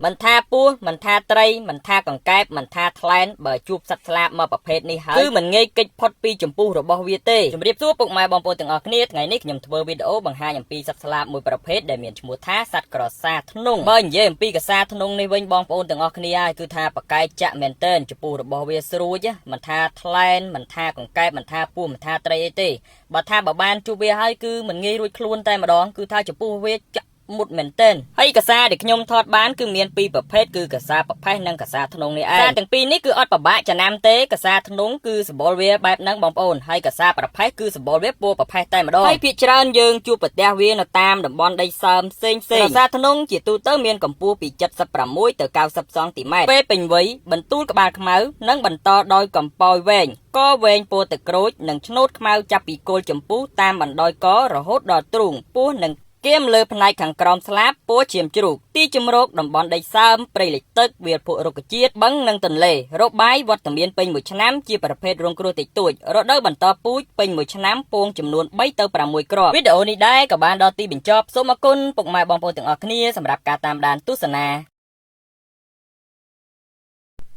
មិនថាពស់មិនថាត្រីមិនថាកង្កែបមិនថាថ្លែនបើជួបសត្វស្លាបមកប្រភេទនេះហើយគឺមិនងាយគេចផុតពីចម្ពុះរបស់វាទេជំរាបសួរពុកម៉ែបងប្អូនទាំងអស់គ្នាថ្ងៃនេះខ្ញុំធ្វើវីដេអូបង្ហាញអំពីសត្វស្លាបមួយប្រភេទដែលមានឈ្មោះថាសត្វក្រសាធ្នង់បើនិយាយអំពីក្រសាធ្នង់នេះវិញបងប្អូនទាំងអស់គ្នាហើយគឺថាប្រកែកចាក់មែនទែនចម្ពុះរបស់វាស្រួចមិនថាថ្លែនមិនថាកង្កែបមិនថាពស់មិនថាត្រីអីទេបើថាបើបានជួបវាហើយគឺមិនងាយរួចខ្លួនតែម្ដងគឺថាចម្ពុះវាចាក់មុតមែនទែនហើយកសាដែលខ្ញុំថតបានគឺមានពីរប្រភេទគឺកសាប្រផេះនិងកសាធ្នង់នេះឯងសាទាំងពីរនេះគឺអត់ពិបាកចំណាំទេកសាធ្នង់គឺសម្បុរវាបែបហ្នឹងបងប្អូនហើយកសាប្រផេះគឺសម្បុរវាពណ៌ប្រផេះតែម្ដងហើយភាគច្រើនយើងជួបប្រទះវានៅតាមតំបន់ដីសើមផ្សេងផ្សេងកសាធ្នង់ជាទូទៅមានកម្ពស់ពី76ទៅ90សង់ទីម៉ែត្រពេលពេញវ័យបន្ទូលក្បាលខ្មៅនិងបន្តដោយកំប៉ោយវែងកវែងពណ៌ទឹកក្រូចនិងឆ្នូតខ្មៅចាប់ពីគល់ចម្ពុះតាមបណ្ដោយករហូតដល់ទ្រូងពោះនិងគៀមលើផ្នែកខាងក្រោមស្លាបពណ៌ឈាមជ្រូកទីជម្រកតំបន់ដីសើមព្រៃលិចទឹកវាលភក់រុក្ខជាតិបឹងនិងទន្លេរកបាយវត្តមានពេញមួយឆ្នាំជាប្រភេទរងគ្រោះតិចតួចរដូវបន្តពូជពេញមួយឆ្នាំពងចំនួន3ទៅ6គ្រាប់វីដេអូនេះដែរក៏បានដល់ទីបញ្ចប់សូមអរគុណពុកម៉ែបងប្អូនទាំងអស់គ្នាសម្រាប់ការតាមដានទស្សនា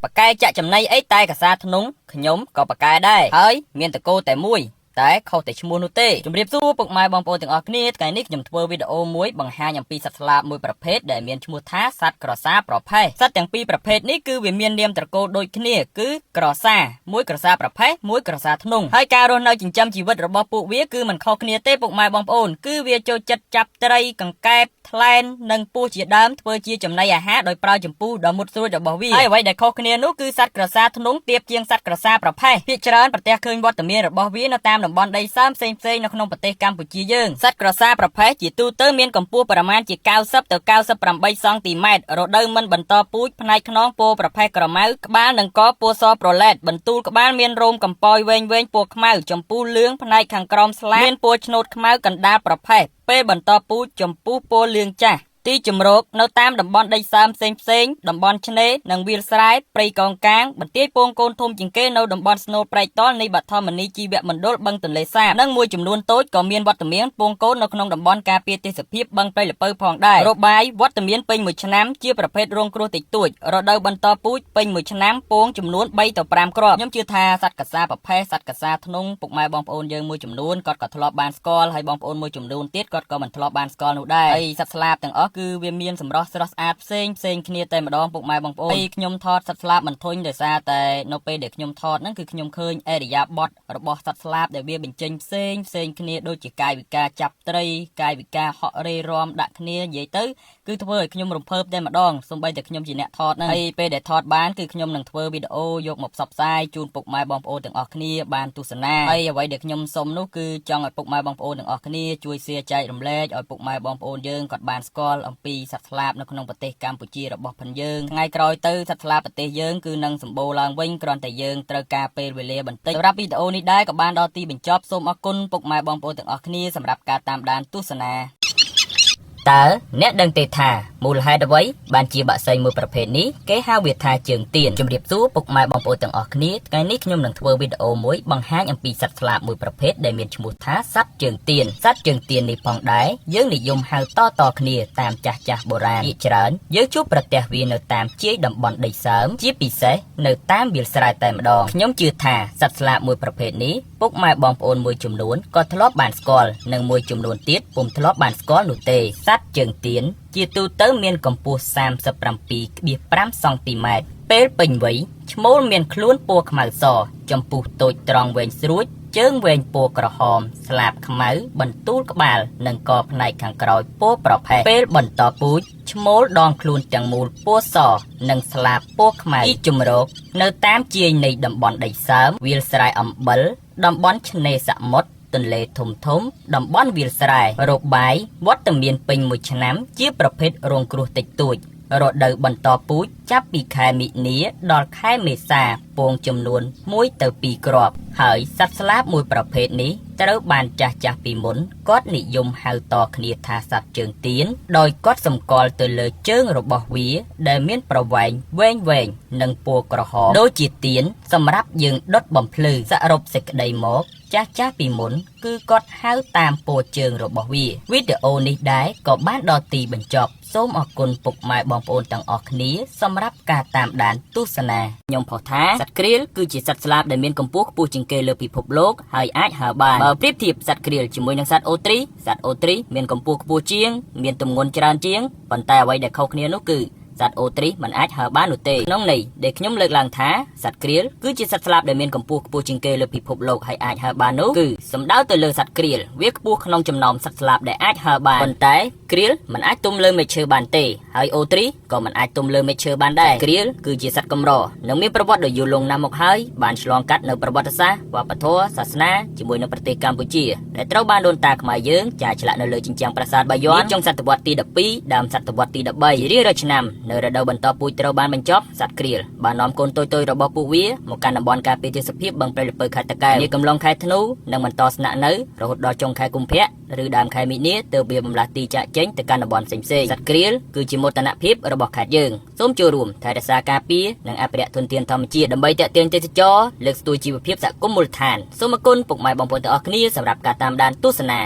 បកែចាក់ចំណៃអីតែកសាធ្នង់ខ្ញុំក៏បកែដែរហើយមានតកោតែមួយតែខុសតែឈ្មោះនោះទេជំរាបសួរពុកម៉ែបងប្អូនទាំងអស់គ្នាថ្ងៃនេះខ្ញុំធ្វើវីដេអូមួយបង្ហាញអំពីសត្វស្លាបមួយប្រភេទដែលមានឈ្មោះថាសត្វក្រសាប្រផេះសត្វទាំងពីរប្រភេទនេះគឺវាមាននាមត្រកូលដូចគ្នាគឺក្រសាមួយក្រសាប្រផេះមួយក្រសាធ្នង់ហើយការរស់នៅចិញ្ចឹមជីវិតរបស់ពួកវាគឺមិនខុសគ្នាទេពុកម៉ែបងប្អូនគឺវាចូលចិត្តចាប់ត្រីកង្កែបថ្លែននិងពស់ជាដើមធ្វើជាចំណីអាហារដោយប្រើចម្ពុះដ៏មុតស្រួចរបស់វាហើយអ្វីដែលខុសគ្នានោះគឺសត្វក្រសាធ្នង់ទាបជាងសត្វក្រសាប្រផេះភាគច្រើនប្រទះឃើញវត្តមានរបស់វានៅតាមតំបន់ដីសើមផ្សេងៗនៅក្នុងប្រទេសកម្ពុជាយើងសត្វក្រសាប្រផេះជាទូទៅមានកម្ពស់ប្រមាណជា90ទៅ98សង់ទីម៉ែត្ររដូវមិនបន្តពូជផ្នែកខ្នងពណ៌ប្រផេះក្រមៅក្បាលនិងកពណ៌សប្រឡែតបន្ទូលក្បាលមានរោមកំប៉ោយវែងៗពណ៌ខ្មៅចម្ពុះលឿងផ្នែកខាងក្រោមស្លាបមានពណ៌ឆ្នូតខ្មៅកណ្ដាលប្រផេះពេលបន្តពូជចម្ពុះពណ៌លឿងចាស់ទីជម្រកនៅតាមតំបន់ដីសើមផ្សេងផ្សេងតំបន់ឆ្នេរនិងវាលស្រែព្រៃកងកាងបន្ទាយពងកូនធំជាងគេនៅតំបន់ស្នូលព្រែកតលនៃបឋមនីជីវមណ្ឌលបឹងទន្លេសាបនិងមួយចំនួនតូចក៏មានវត្តមានពងកូននៅក្នុងតំបន់ការពារទេសភាពបឹងព្រៃលពៅផងដែររបាយវត្តមានពេញមួយឆ្នាំជាប្រភេទរងគ្រោះតិចតួចរដូវបន្តពូជពេញមួយឆ្នាំពងចំនួន3ទៅ5គ្រាប់ខ្ញុំជឿថាសត្វកសាប្រផេះសត្វកសាធ្នង់ពុកម៉ែបងប្អូនយើងមួយចំនួនគាត់ក៏ធ្លាប់បានស្គាល់ហើយបងប្អូនមួយចំនួនទៀតគាត់ក៏មិនធ្លាប់បានស្គាល់នោះដែរហើយសត្វស្លាបទាំងអស់គឺវាមានសម្រស់ស្រស់ស្អាតផ្សេងផ្សេងគ្នាតែម្ដងពុកម៉ែបងប្អូនហើយខ្ញុំថតសត្វស្លាបមិនធុញដោយសារតែនៅពេលដែលខ្ញុំថតហ្នឹងគឺខ្ញុំឃើញអរិយាបថរបស់សត្វស្លាបដែលវាបញ្ចេញផ្សេងផ្សេងគ្នាដូចជាកាយវិការចាប់ត្រីកាយវិការហក់រេរំដាក់គ្នានិយាយទៅគឺធ្វើឲ្យខ្ញុំរំភើបតែម្ដងសូម្បីតែខ្ញុំជាអ្នកថតហ្នឹងហើយពេលដែលថតបានគឺខ្ញុំនឹងធ្វើវីដេអូយកមកផ្សព្វផ្សាយជូនពុកម៉ែបងប្អូនទាំងអស់គ្នាបានទស្សនាហើយអ្វីដែលខ្ញុំសុំនោះគឺចង់ឲ្យពុកម៉ែបងប្អូនទាំងអស់គ្នាជួយ share ចែករំលែកឲ្យពុកម៉ែបងប្អូនយើងគាត់បានស្គាល់អំពីសត្វស្លាបនៅក្នុងប្រទេសកម្ពុជារបស់ផងយើងថ្ងៃក្រោយទៅសត្វស្លាបប្រទេសយើងគឺនឹងសម្បូរឡើងវិញគ្រាន់តែយើងត្រូវការពេលវេលាបន្តិចសម្រាប់វីដេអូនេះដែរក៏បានដល់ទីបញ្ចប់សូមអរគុណពុកម៉ែបងប្អូនទាំងអស់គ្នាសម្រាប់ការតាមដានទស្សនាតើអ្នកដឹងទេថាមូលហេតុអ្វីបានជាបក្សីមួយប្រភេទនេះគេហៅវាថាជើងទៀនជំរាបសួរពុកម៉ែបងប្អូនទាំងអស់គ្នាថ្ងៃនេះខ្ញុំនឹងធ្វើវីដេអូមួយបង្ហាញអំពីសត្វស្លាបមួយប្រភេទដែលមានឈ្មោះថាសត្វជើងទៀនសត្វជើងទៀននេះផងដែរយើងនិយមហៅតៗគ្នាតាមចាស់ៗបុរាណភាគច្រើនយើងជួបប្រទះវានៅតាមជាយតំបន់ដីសើមជាពិសេសនៅតាមវាលស្រែតែម្ដងខ្ញុំជឿថាសត្វស្លាបមួយប្រភេទនេះពុកម៉ែបងប្អូនមួយចំនួនក៏ធ្លាប់បានស្គាល់និងមួយចំនួនទៀតពុំធ្លាប់បានស្គាល់នោះទេសត្វជើងទៀនជាទូទៅមានកម្ពស់ 37.5 សង់ទីម៉ែត្រពេលពេញវ័យឈ្មោលមានខ្លួនពណ៌ខ្មៅសចំពុះតូចត្រង់វែងស្រួចជើងវែងពណ៌ក្រហមស្លាបខ្មៅបន្ទូលក្បាលនិងកផ្នែកខាងក្រោយពណ៌ប្រផេះពេលបន្តពូជឈ្មោលដងខ្លួនទាំងមូលពណ៌សនិងស្លាបពណ៌ខ្មៅទីជម្រកនៅតាមជាយនៃតំបន់ដីសើមវាលស្រែអំបិលតំបន់ឆ្នេរសមុទ្រទន្លេធំធំតំបន់វាលស្រែរបាយវត្តមានពេញមួយឆ្នាំជាប្រភេទរងគ្រោះតិចតួចរដូវបន្តពូជចាប់ពីខែមិនិនាដល់ខែមេសាពងចំនួន1ទៅ2គ្រាប់ហើយសត្វស្លាបមួយប្រភេទនេះត្រូវបានចាស់ៗពីមុនគាត់និយមហៅតគ្នាថាសត្វជើងទៀនដោយគាត់សម្គាល់ទៅលើជើងរបស់វាដែលមានប្រវែងវែងៗនិងពណ៌ក្រហមដូចជាទៀនសម្រាប់យើងដុតបំភ្លឺសរុបសេចក្តីមក ចាស់ចាស់ពីមុនគឺគាត់ហៅតាមពរជើងរបស់វាវីដេអូនេះដែរក៏បានដល់ទីបញ្ចប់សូមអរគុណពុកម៉ែបងប្អូនទាំងអស់គ្នាសម្រាប់ការតាមដានទស្សនាខ្ញុំផុសថាសត្វក្រៀលគឺជាសត្វស្លាបដែលមានកម្ពស់ខ្ពស់ជាងគេលើពិភពលោកហើយអាចហើរបានបើប្រៀបធៀបសត្វក្រៀលជាមួយនឹងសត្វអូទ្រីសត្វអូទ្រីមានកម្ពស់ខ្ពស់ជាងមានទម្ងន់ច្រើនជាងប៉ុន្តែអ្វីដែលខុសគ្នានោះគឺសត្វអូទ្រីសមិនអាចហើរបាននោះទេក្នុងន័យដែលខ្ញុំលើកឡើងថាសត្វក្រៀលគឺជាសត្វស្លាបដែលមានកម្ពស់ខ្ពស់ជាងគេលើពិភពលោកហើយអាចហើរបាននោះគឺសំដៅទៅលើសត្វក្រៀលវាខ្ពស់ក្នុងចំណោមសត្វស្លាបដែលអាចហើរបានប៉ុន្តែក្រៀលមិនអាចទុំលើមែកឈើបានទេហើយអូទ្រីសក៏មិនអាចទុំលើមែកឈើបានដែរក្រៀលគឺជាសត្វកម្រនិងមានប្រវត្តិដ៏យូរលង់ណាស់មកហើយបានឆ្លងកាត់នៅប្រវត្តិសាស្ត្រវប្បធម៌សាសនាជាមួយនឹងប្រទេសកម្ពុជាដែលត្រូវបានដូនតាខ្មែរយើងចារឆ្លាក់នៅលើជញ្ជាំងប្រាសាទបាយ័នចុងសតវត្សទី12ដើមសតវត្សទី13រៀងរាល់ឆ្នាំនៅរដូវបន្តពូជត្រូវបានបញ្ចប់សត្វក្រៀលបាននាំកូនតូចៗរបស់ពួកវាមកកាន់តំបន់ការពារទេសភាពបឹងព្រៃលពៅខេត្តតាកែវនាកំឡុងខែធ្នូនិងបន្តស្នាក់នៅរហូតដល់ចុងខែកុម្ភៈឬដើមខែមីនាទើបវាបំលាស់ទីចាកចេញទៅកាន់តំបន់ផ្សេងៗសត្វក្រៀលគឺជាមោទនភាពរបស់ខេត្តយើងសូមចូលរួមថែរក្សាការពារនិងអភិរក្សធនធានធម្មជាតិដើម្បីទាក់ទាញទេសចរលើកស្ទួយជីវភាពសហគមន៍មូលដ្ឋានសូមអរគុណពុកម៉ែបងប្អូនទាំងអស់គ្នាសម្រាប់ការតាមដានទស្សនា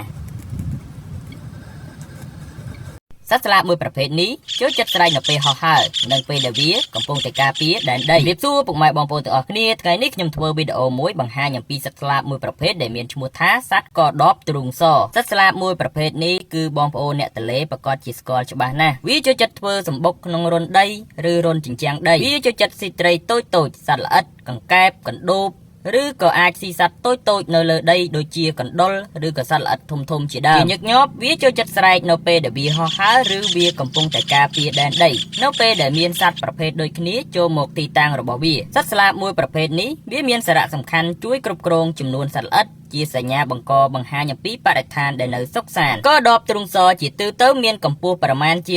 សត្វស្លាបមួយប្រភេទនេះចូលចិត្តស្រែកនៅពេលហោះហើរនិងពេលដែលវាកំពុងតែការពារដែនដីជំរាបសួរពុកម៉ែបងប្អូនទាំងអស់គ្នាថ្ងៃនេះខ្ញុំធ្វើវីដេអូមួយបង្ហាញអំពីសត្វស្លាបមួយប្រភេទដែលមានឈ្មោះថាសត្វកដបទ្រូងសសត្វស្លាបមួយប្រភេទនេះគឺបងប្អូនអ្នកទលេប្រកាសជាស្គាល់ច្បាស់ណាស់វាចូលចិត្តធ្វើសម្បុកក្នុងរន្ធដីឬរន្ធជញ្ជាំងដីវាចូលចិត្តស៊ីត្រីតូចៗសត្វល្អិតកង្កែបកណ្ដូបឬក៏អាចស៊ីសត្វតូចៗនៅលើដីដូចជាកណ្ដុរឬក៏សត្វល្អិតធំៗជាដើមជាញឹកញាប់វាចូលចិត្តស្រែកនៅពេលដែលវាហោះហើរឬវាកំពុងតែការពារដែនដីនៅពេលដែលមានសត្វប្រភេទដូចគ្នាចូលមកទីតាំងរបស់វាសត្វស្លាបមួយប្រភេទនេះវាមានសារៈសំខាន់ជួយគ្រប់គ្រងចំនួនសត្វល្អិតជាសញ្ញាបង្កបង្ហាញអំពីបរិស្ថានដែលនៅសុខសាន្តកដបទ្រុងសជាទូទៅមានកម្ពស់ប្រមាណជា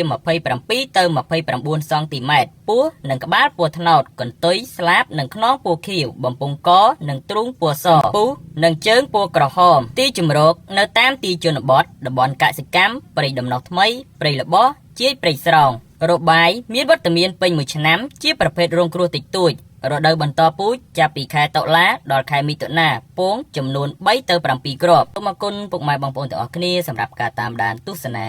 27ទៅ29សង់ទីម៉ែត្រពោះនិងក្បាលពណ៌ត្នោតកន្ទុយស្លាបនិងខ្នងពណ៌ខៀវបំពង់កនិងទ្រូងពណ៌សពុះនិងជើងពណ៌ក្រហមទីជម្រកនៅតាមទីជនបទតំបន់កសិកម្មព្រៃដំណោះថ្មីព្រៃល្បោះជាយព្រៃស្រោងរបាយមានវត្តមានពេញមួយឆ្នាំជាប្រភេទរងគ្រោះតិចតួចរដូវបន្តពូជចាប់ពីខែតុលាដល់ខែមិថុនាពងចំនួន3ទៅ7គ្រាប់សូមអរគុណពុកម៉ែបងប្អូនទាំងអស់គ្នាសម្រាប់ការតាមដានទស្សនា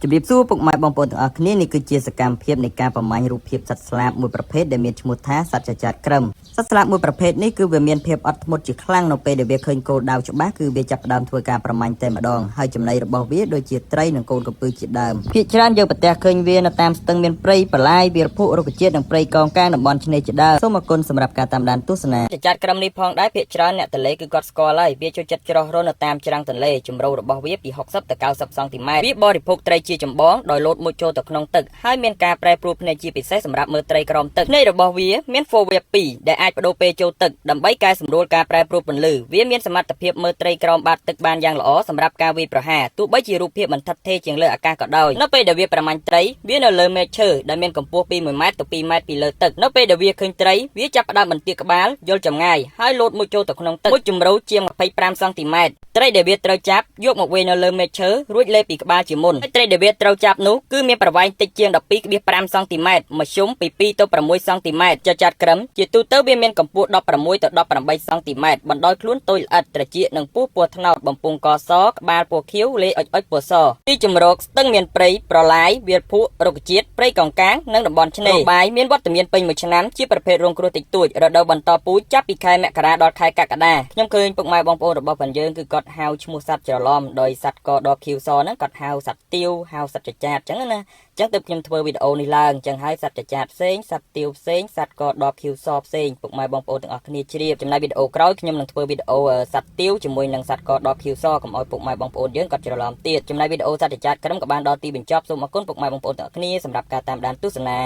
ជំរាបសួរពុកម៉ែបងប្អូនទាំងអស់គ្នានេះគឺជាសកម្មភាពនៃការប្រមាញ់រូបភាពសត្វស្លាបមួយប្រភេទដែលមានឈ្មោះថាសត្វចចាតក្រឹមសត្វស្លាបមួយប្រភេទនេះគឺវាមានភាពអត់ធ្មត់ជាខ្លាំងនៅពេលដែលវាឃើញគោលដៅច្បាស់គឺវាចាប់ផ្ដើមធ្វើការប្រមាញ់តែម្ដងហើយចំណីរបស់វាដូចជាត្រីនិងកូនកពើជាដើមភាគច្រើនយើងប្រទះឃើញវានៅតាមស្ទឹងមានព្រៃបន្លាយវាលភក់រុក្ខជាតិនិងព្រៃកោងកាងតំបន់ឆ្នេរជាដើមសូមអរគុណសម្រាប់ការតាមដានទស្សនាចចាតក្រឹមនេះផងដែរភាគច្រើនអ្នកទន្លេគឺគាត់ស្គាល់ហើយវាចូលចិត្តច្រោះរនៅតាមច្រាំងទន្លេជម្រៅរបស់វាពី60ទៅ90សង់ទីម៉ែត្រវាបរិភោគត្រីជាចម្បងដោយលោតមុជចូលទៅក្នុងទឹកហើយមានការប្រែប្រួលភ្នែកជាពិសេសសម្រាប់មើលត្រីក្រោមទឹកភ្នែករបស់វាមានហ្វូវៀ2ដែលអាចបដូរពេលចូលទឹកដើម្បីកែសម្រួលការប្រែប្រួលពន្លឺវាមានសមត្ថភាពមើលត្រីក្រោមបាតទឹកបានយ៉ាងល្អសម្រាប់ការវាយប្រហារទោះបីជារូបភាពមិនថិតថេរជាងលើអាកាសក៏ដោយនៅពេលដែលវាប្រមាញ់ត្រីវានៅលើមែកឈើដែលមានកម្ពស់ពី1ម៉ែត្រទៅ2ម៉ែត្រពីលើទឹកនៅពេលដែលវាឃើញត្រីវាចាប់ផ្ដើមបន្ទាបក្បាលយល់ចម្ងាយហើយលោតមុជចូលទៅក្នុងទឹកមុជជម្រៅជាង25សង់ទីម៉ែត្រត្រីដែលវាត្រូវចាប់យកមកវាយនៅលើមែកឈើរួចលេបពីក្បាលជាមុនហើយត្រីដែលវាត្រូវចាប់នោះគឺមានប្រវែងតិចជាង 12.5 សង់ទីម៉ែត្រមធ្យមពី2ទៅ6សង់ទីម៉ែត្រចចាត់ក្រឹមជាទូទៅវាមានកម្ពស់16ទៅ18សង់ទីម៉ែត្របណ្ដោយខ្លួនតូចល្អិតត្រចៀកនិងពោះពណ៌ត្នោតបំពង់កសក្បាលពណ៌ខៀវលេអុចអុចពណ៌សទីជម្រកស្ទឹងមានព្រៃប្រឡាយវាលភក់រុក្ខជាតិព្រៃកោងកាងនិងតំបន់ឆ្នេរបាយមានវត្តមានពេញមួយឆ្នាំជាប្រភេទរងគ្រោះតិចតួចរដូវបន្តពូជចាប់ពីខែមករាដល់ខែកក្កដាខ្ញុំឃើញពុកម៉ែបងប្អូនរបស់ផងយើងគឺគាត់ហៅឈ្មោះសត្វច្រឡំដោយសត្វកដខៀវសហ្នឹងគាត់ហៅសត្វទាវហៅសត្វចចាតអញ្ចឹងណាអញ្ចឹងទើបខ្ញុំធ្វើវីដេអូនេះឡើងអញ្ចឹងហើយសត្វចចាតផ្សេងសត្វទាវផ្សេងសត្វកដខៀវសផ្សេងពុកម៉ែបងប្អូនទាំងអស់គ្នាជ្រាបចំណែកវីដេអូក្រោយខ្ញុំនឹងធ្វើវីដេអូសត្វទាវជាមួយនឹងសត្វកដខៀវសកុំឲ្យពុកម៉ែបងប្អូនយើងគាត់ច្រឡំទៀតចំណែកវីដេអូសត្វចចាតក្រុមក៏បានដល់ទីបញ្ចប់សូមអរគុណពុកម៉ែបងប្អូនទាំងអស់គ្នាសម្រាប់ការតាមដានទស្សនា